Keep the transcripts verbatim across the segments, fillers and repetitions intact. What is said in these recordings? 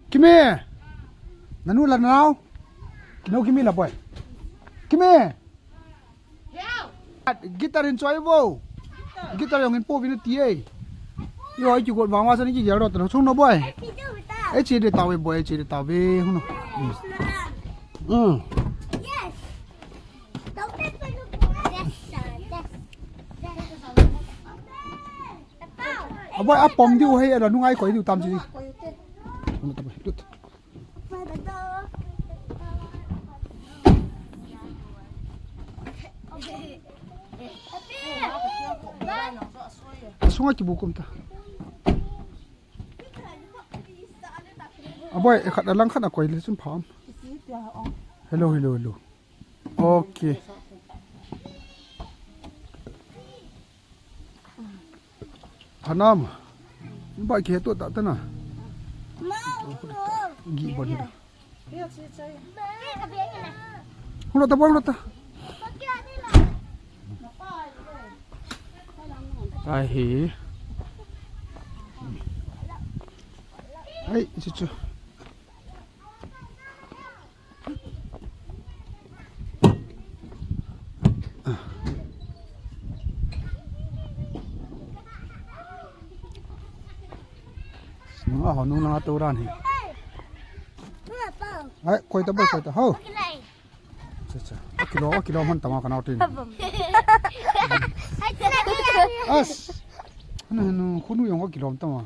Kimi. Nanu la nau. Kino Kimi la boy. Kimi. Guitar in choi vo. Guitar jong in po vin ti e. Yo, ai ki got vang va san ki gel ro ta chung no boy. Ai chi de ta ve boy, ai chi de ta ve. Hung no. Hmm. A boy, a pom diu hei, a la nungai koi diu tam chi. Hung no ta boy. Lut. Sunga kibu kum ta. A boy, e khat a lang khat a koi le chun pham. Hello, hello, hello. Okay. Phanam. Ba ke to ta ta na. Gi ba ni. Hung lo ta, hung lo ta. Ai hi. Ai, chu chu. Nung a ho nung langa to ran hi. Ai, koi ta boy, koi ta. Ho. Cha, cha. A kilo, a kilo man tama ka nau tin. As. Hanu, hanu, khunu jong a kilo tama.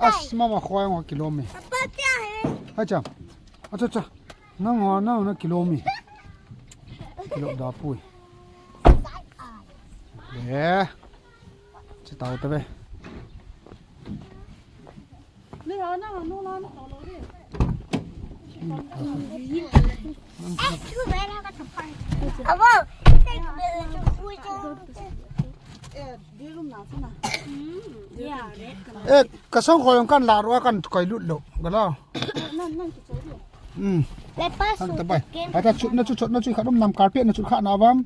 As, mama khoi jong a kilo me. Hai cha. Acha, acha. Nang ho, nang na kilo mi. Kilo da pui. Ye. Che tau ta ve. Eh, ka song khoi kan la ro kan koi lut lo. Ga la. Hmm. Lepas. Kan ta bai. Ata chu, na chu, chu, na chu khat um nam carpet na chu khat na vam.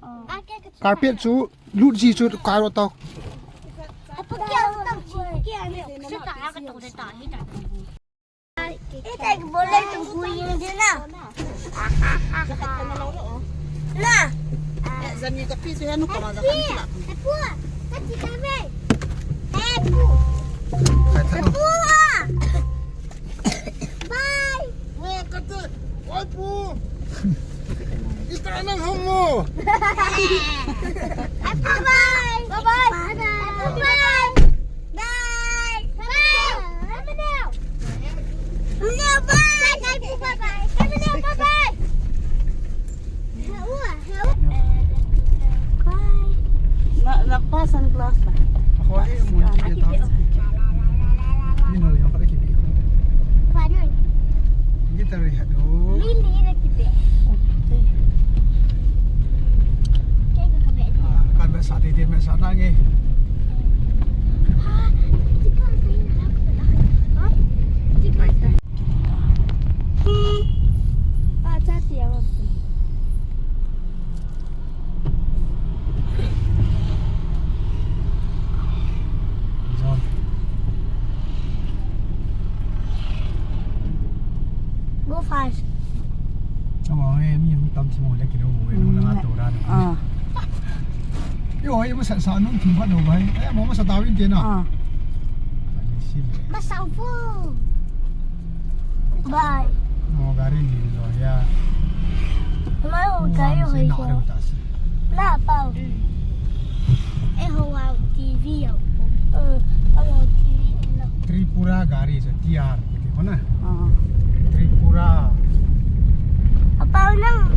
Carpet chu lut ji chu kai ro tau. Ita boleh tunggu yang dia lah. Nah. Eh, zani ka pi saya nu kama zakan kila. Epu, kati kami. Epu. Epu ah. Bye. Wah, kata, wah, pu. Kita nang hamu. Epu, bye. Bye-bye. Epu, bye. Bye. Bye. Bye. Bye. Bye. Bye. Bye. Na, na pa sunglass na. Ako ay mo ni kita. Mino yung kada kibi. Paano? Kita rin hado. Mili na kibi. Kaya ka kabi. Ah, kan ba sa titi, ba sa nangi. Ha? Di ka sa ina. Ha? Di ka sa. Ah, chati ya. Go fast. Ama, eh, mi hung tam chimo le kilo, eh, nung nanga to ra no. Ah. Yo, eh, masa sa nung thim ba no bai. Eh, mo masa tawin te na. Ah. Masa fu. Bye. Mo gari ni lo ya. Mo gari ho ko. Na pau. Eh, ho wa T V ya. Eh, ho wa T V na. Tripura gari sa T R. Mana? Ah. Tripura. Apa nang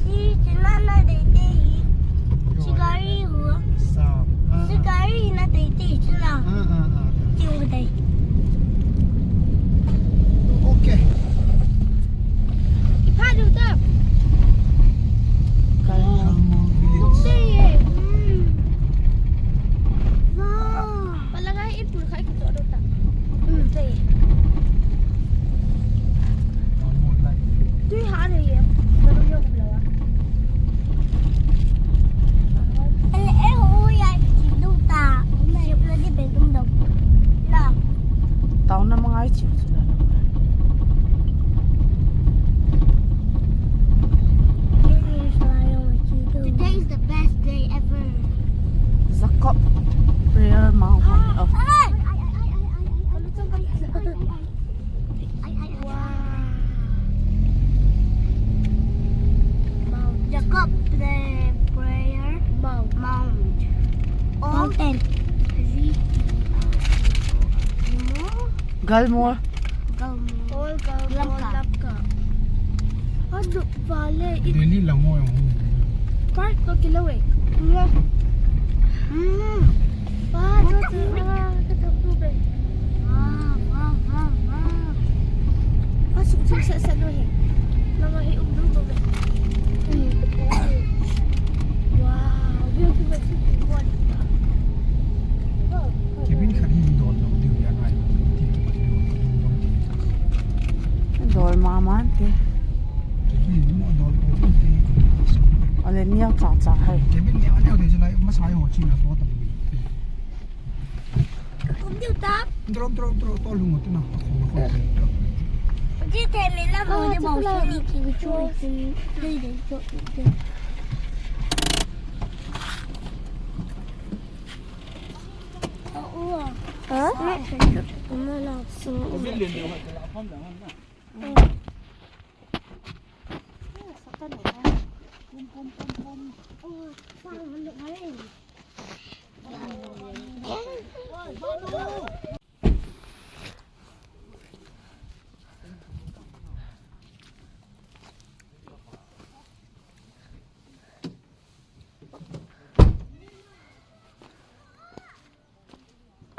si China na dei dei. Si gari ho. Sa. Ah, si ah. Gari na dei dei China. Ah, ah, ah. Ti ho dei. Okay. Ipa du ta. Kalmo. Dei ye. Hmm. Wow. Palagay ipul ka ito do ta. Hmm, dei. Galmol. Galmol. All Galmol Lamka. Lamka. Ano pala, it- Delhi lang mo yung. Park to kilo eh. Nga. Hmm. Pa, to, to, ah, to, to, to, be. Wow, wow, wow, wow. Ah, sung, sung, sa, sa, no, eh. Nang, ah, eh, um, no, no, be. Wow, beautiful city. Wow. Cabin khat hi dol lou diu ya ngai. Dol mama te. Cabin ni mo dol ko te. Ale niau cha cha hai. Cabin ni niau te jilai masa hai ho chi na to ta. Kum diu ta. Drop, drop, drop, to lung mo te na. Ji te le la mo de mo ni ki chu. Hả?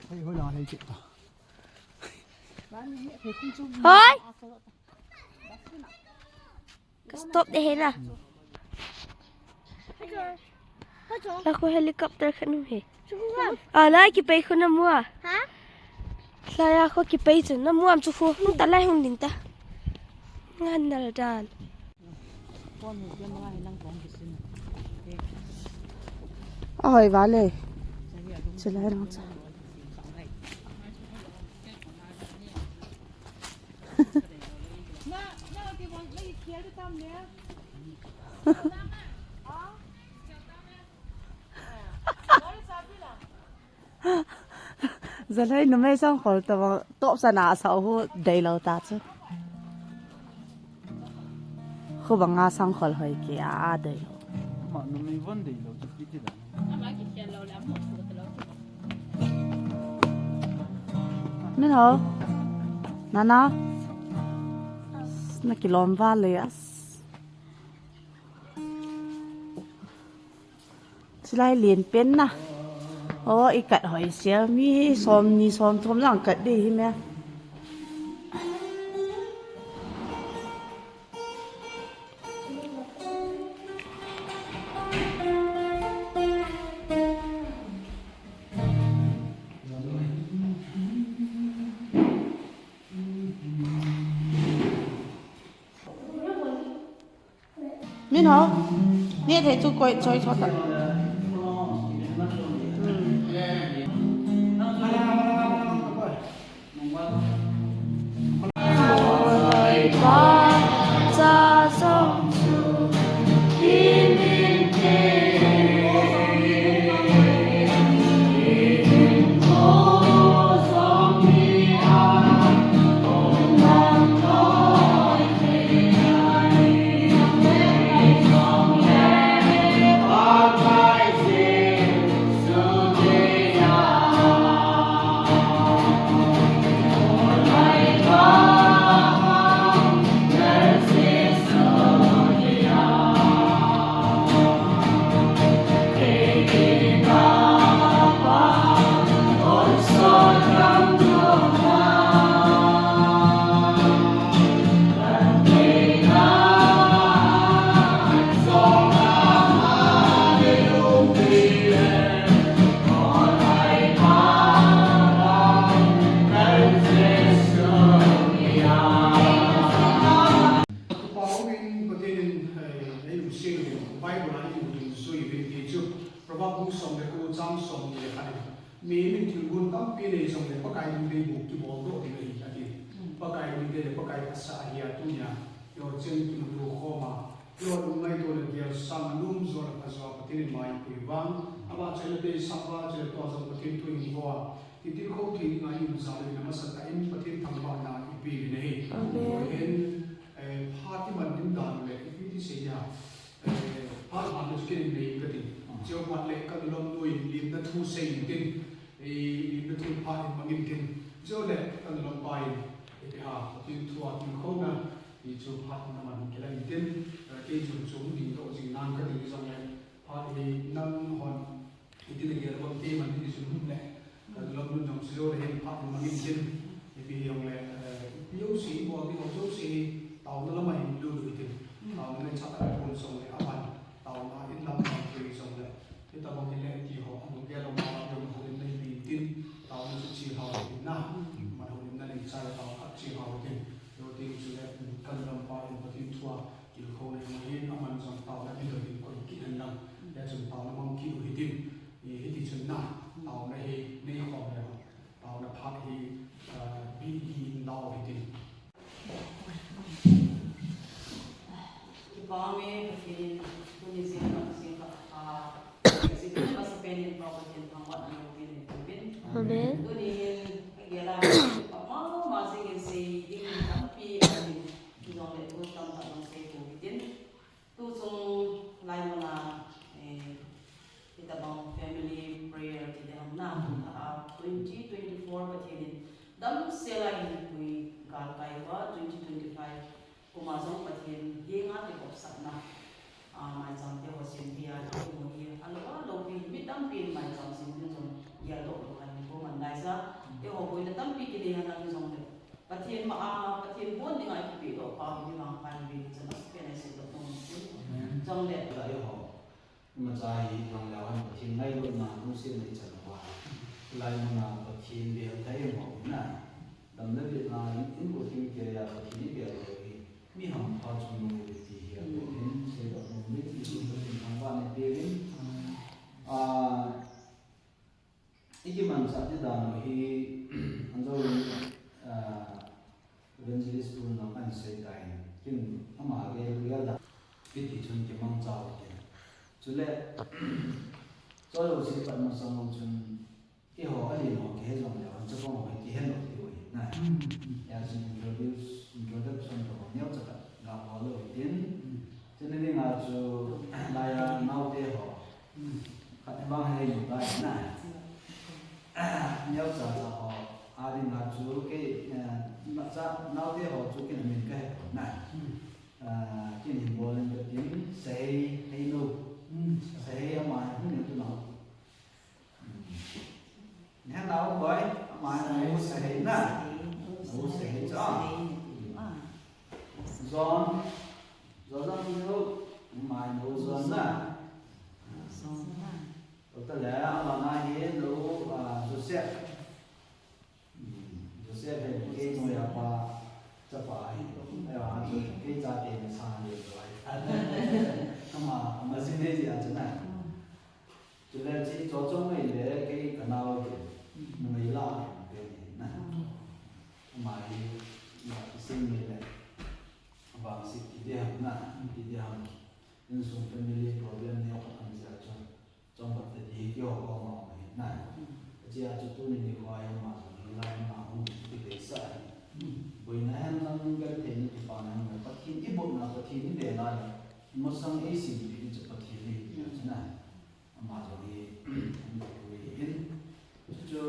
Hei, hoi la, hei, chit ta. Hoi! Ka stop de hena. La ko helicopter khat nu he. A lai kipei khu na mua. Ha? Lai a ko kipei chu na mua chu khu. Hung ta lai hung ding ta. Ngan nal dan. Ahoi vale. Chulai rong cha. Zalhai numei sangkhol tobang top sana asau hu deilou ta chu. Khu banga sangkhol hoi kei a, a deilou. Ma numei von deilou chu piti da. Min ho. Nana. Na kilom vale as. Chulai lien pen na. O, i kat hoi sia mi som ni som thum jong kat di hi me. Min ho, neh thei chu koi choi choi ta. Tupa houin Pathen in, eh, ei lungset uvin, Bible a i mu ding jui uvin ti chu, Proverb bung som le ko chang som ni le khat in, mihem in thil gon tampi nei jongle Pakai ding dei bou kibol doh ding ahi, ati. Pakai ding dei le Pakai phatsa ahi a, tunia, eiho cheng kimuto khom a, eiho lungngaito le gel sang a, nom jo le pha jo a Pathen in mai pui vang, ama chai le tei sang va chai le to jong Pathen thu in vo a, Hitin kho thei dinga i um jal in, amasatah in Pathen thangvahna i pe uvin ahi. Amen. Ahin, eh, phat i man ding dan u le, ipi ti sei dia, eh, phat man chu ken in nei in ka tin. Cheu phat le ka lolom nu in limna thu sei in tin, eh, limna thu phat in mang in tin. Chule, ka nu lampa in, ipi ham, Pathen thu a tilkhouna, ti chu phat na man kilang tin, eh, kei chu chung ding doh jing nan ka ti jongle, phat hi nang hon, iti na gel bang te man ti chu hum le, ka nu lam nun jong chu le hin phat na man in tin, ipi jongle, eh, ipi jouse, bol ding ho jouse, taona lam a hin lut u hitin, taona nei chat a kon jongle, aban, taona in lam a kon jongle, Hitabang hile ti ho, amu gel lou ma, jong houlimna hi tin, taona chu che hao tin na, man houlimna nei chai tao khat che hao tin, lo tin chule, ka nu lampa in Pathen thu a, tilkhouna hi aman jong taona ding ding koi kit hen lang, le chun taona mang kit u hitin, i, hiti chun na, taona hi nei khom le, taona phat hi, ah, bi hi in lau hitin. Kipah e, Pathen in tuni jingkah, jingkah, ah, jingkah masapen in Pa Pathen thangvahna lungpin in pin. Amen. Tuni hin, ka gel a, kipah mama jing in sei ding tampi ahin, hijongle thu tamtah jong sei pou hitin. Tuchung laimun a, eh, hitabang family prayer ti ding ham na, a twenty twenty-four Pathen in damsel a hinpui galkai uva, twenty twenty-five kum a jong Pathen henga kikopsahna, ah, maicham te ho sem thei a, himu hi alou alou pi, mi tampi in maicham sem ding jong geldoh lou ahi, kum an laija, eiho boina tampi kinei a lang jongle. Pathen ma a, Pathen bon dinga ikipedoh pau hi vangpha ihiuve ti chu amasapen a iseidoh nom in. Amen. Chule. Ka eiho. Imacha hi vang leu hen Pathen ngailutna lungsetna ichan uva. Hilai mun a Pathen bel thei mo na. Damna vetna in, in ko ting kei a Pathen ibel thei hi. Mi hampha chungnung ihi ti hi a ko hin seidoh nom in, Pathen thangvahna peuvin. Ah, Ikimanchah ding dan u hi, anjo, ah, evangelist pu in jong ahin seitai. Kin ama gel, gel dan. Hiti chun kimangcha u hitin. Chule, chule hiche pat masang u chun, eiho alen ho kihe jongleu hen, chapang ho hi kihe lou diu ahi, na. Ya chun introduce, introduction toh neocha khat gabol u hitin. Chuna dinga chu, laiya naote ho. Khat vang hei mu tai na. Neocha cha ho. A dinga chu kei, eh, cha, naote ho chu kin min kahe pon na. Ah, kin hin bol in katin, Sahei, Heinu. Sahei ama hung in tu nao. Nang nao koi, ama hi nao Sahei na. Nao Sahei cha. John. John John nao, ama hi nao John na. John na. Tua le, ama na hi nao, ah, Joseph. Hmm. Joseph hi kei noiya pa chapa ahi. Ahi a chu kei chate na sa ni lo ahi. Ama, ama jin nei ji a chu na. Chule chi cho chong nei le kei ka nao hi. Numei la ahi kei ni na. Ama hi, na kisin nei le. Vangset ti ding ham na, ti ding ham. Insung family problem neo khat um jeh a chu. Chomkhat te ti hi keiho koma um ahi na. Hiche a chu tuni nikho a hi ama jong hi laimun a hung kideisah ahi. Boina hen lang gentheina kipana hen lang Pathen i botna Pathen i bel a le. Masang ei simpi chu Pathen ahi ti chu na. Ama jong hi hung kipui ahin. Chuchu,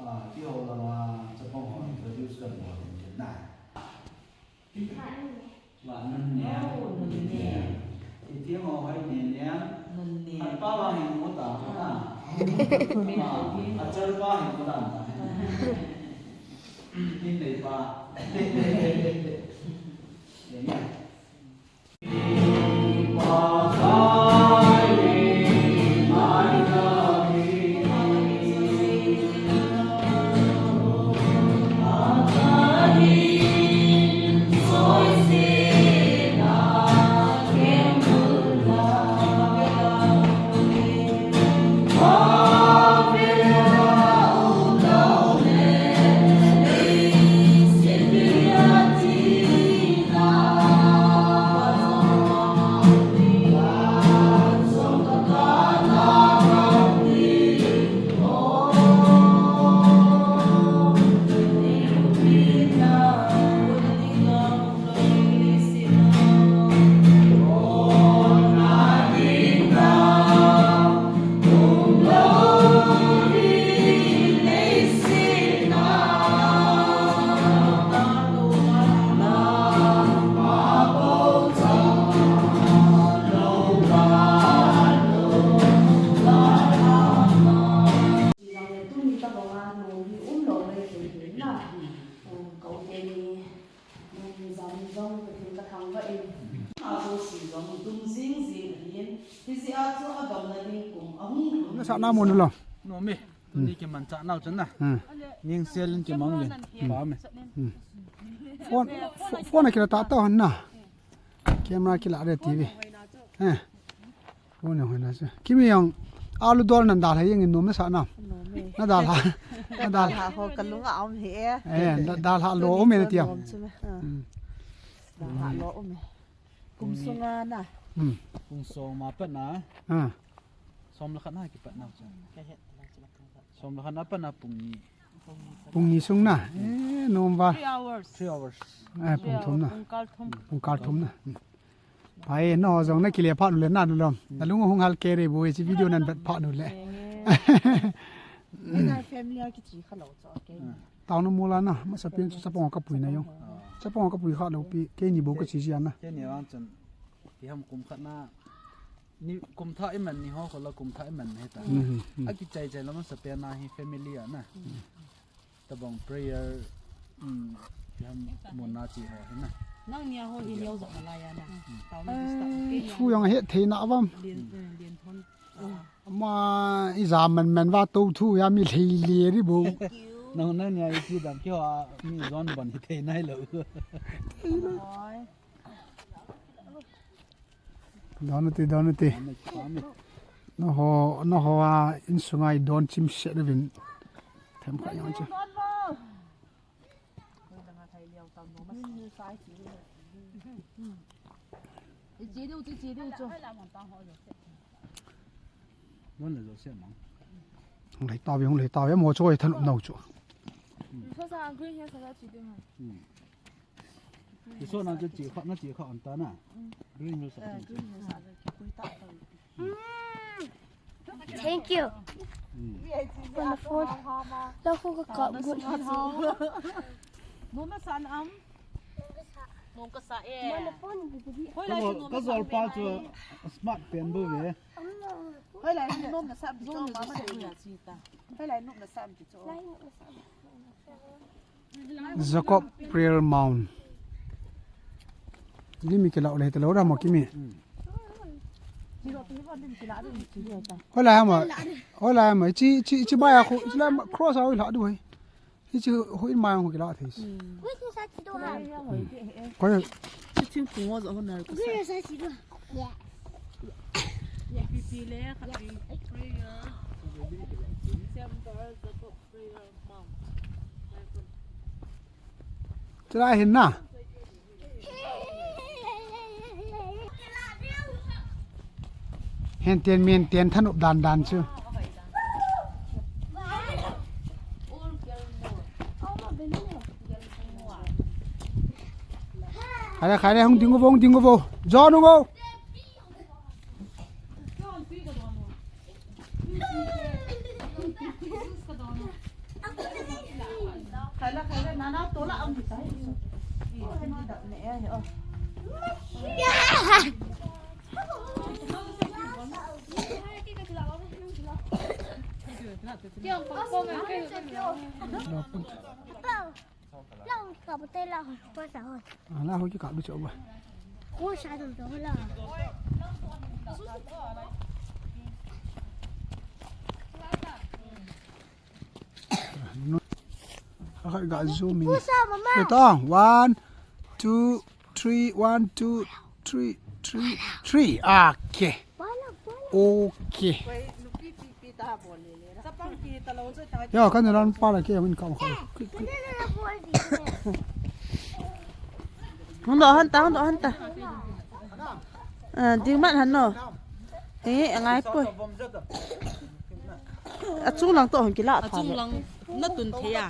ah, keiho langa chapang ho introduce kan bol in tin na. Vannunnem. Vannunnem. Iti mo hoi ne ne. Nunnem. Atpa vang hin mo ta mo ta. Ah. Achal pa hin mo ta ta. Hin nei pa. Amen. Jong Pathen ka thangvah in, a jouse jong dum jing jing ahin, hijeh a chu agamna ding kum ahung lhung. Nasah na mo nu lo. Nom e. Tuni kimanchah nau chun na. Hmm. Ning sel in kimang ve. Hmm. Pa me. Hmm. Phone, pho-, phone a kila ta ta han na. Camera kila re T V. Eh. Phone a hoina chu. Kimi jong alu dol nan dalha jeng in nom nasah na. Nom e. Na dalha. Na dalha. Dalha ho ka lung a um hi e. Eh, na dalha lo um e na tiam. Nom chu me. Ah. Hmm. Dalha lo um e. Kum sunga na. Hmm. Kum sung ma pat na. Ah. Som le khat na kipat nau chu. Som le khat na pat na pung ni. Pung ni sung na. Eh, nom val. Three hours. Three hours. Eh, pung thum na. Pung kal thum. Pung kal thum na. Hmm. Pai, nangho jong na kile phat u le na lom. Hmm. Na lung hung hal kei re bo e, chi video nan vet phat u le. Eh. Na family a kichi kha lo cho, okay. Hmm. Tao na mula na, masa pen chu chapang ka pui na jong. Ah. Chapang ka pui kha lo pi, keini bou ka chi jia na. Keini vang chun, ti ham kum khat na, ni kum thah i man ni ho kho la kum thah i man he ta. Mhm, mhm. A kichai chai la masa pen na hi family a na. Tabang prayer, um, ti ham mun na chi ho hi na. Nang nia ho hi neo jong la ya na. Tao na disturb. Thu jong he thei na avam. Lien, eh, lien thon. Ama, i ja man man va to thu ya mi lhei le ri bo. Nang, nang nia i ti dam kio a mi jon bon hi thei nai lo. Don u ti, don u ti. Nangho, nangho a insunga i don chim set uvin. Them kha jong chu. Hung lei tao ve, hung lei tao ve, mo choi than nau chu. Ti so na chu chi kha, na chi kha an ta na. Green hills a. Thank you. Mm. Wonderful. La khu ka kap got. Nom na sa am? Nom ka sa e. Ka jol, ka jol pa chu smart pen bo ve. Hoi lai nom na sa am chu ma ma de ya chi ta. Hoi lai nom na sa am chu. Jacob Prayer Mount. Ni mi kila le te lo ra mo kimi. Hola ma. Hola ma. Chi, chi, chi ba ya khu, chi la ma cross a hoi la du hoi. Chi chi hoi ma hoi kila the. Ko. Chi chi pu ngo zo ho na ko. Pi pi le kha pi prayer. December Jacob. Chulai hin na. Hen ten men ten thanop dan dan chu. Khai le, khai le, hung ding uvo, hung ding uvo. John uvo. Lau ka bate lau, ko sa ho. Ah, lau ho ki ka bu cho ba. Ko sa do do la. Akai ga zoom in. Ko sa mama. Ito, one, two, three, one, two, three, three, three. Okay. Pala, pala. Okay. Yo, kan ran pa la ke min ka ko. Hung doh han ta, hung doh han ta. Ah, ding mat han no. Eh, angai poi. Achung lang to hung kila. Achung lang na tun thei a.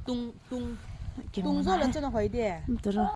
Tung, tung. Tung zo la chun a hoi de. Tung zo.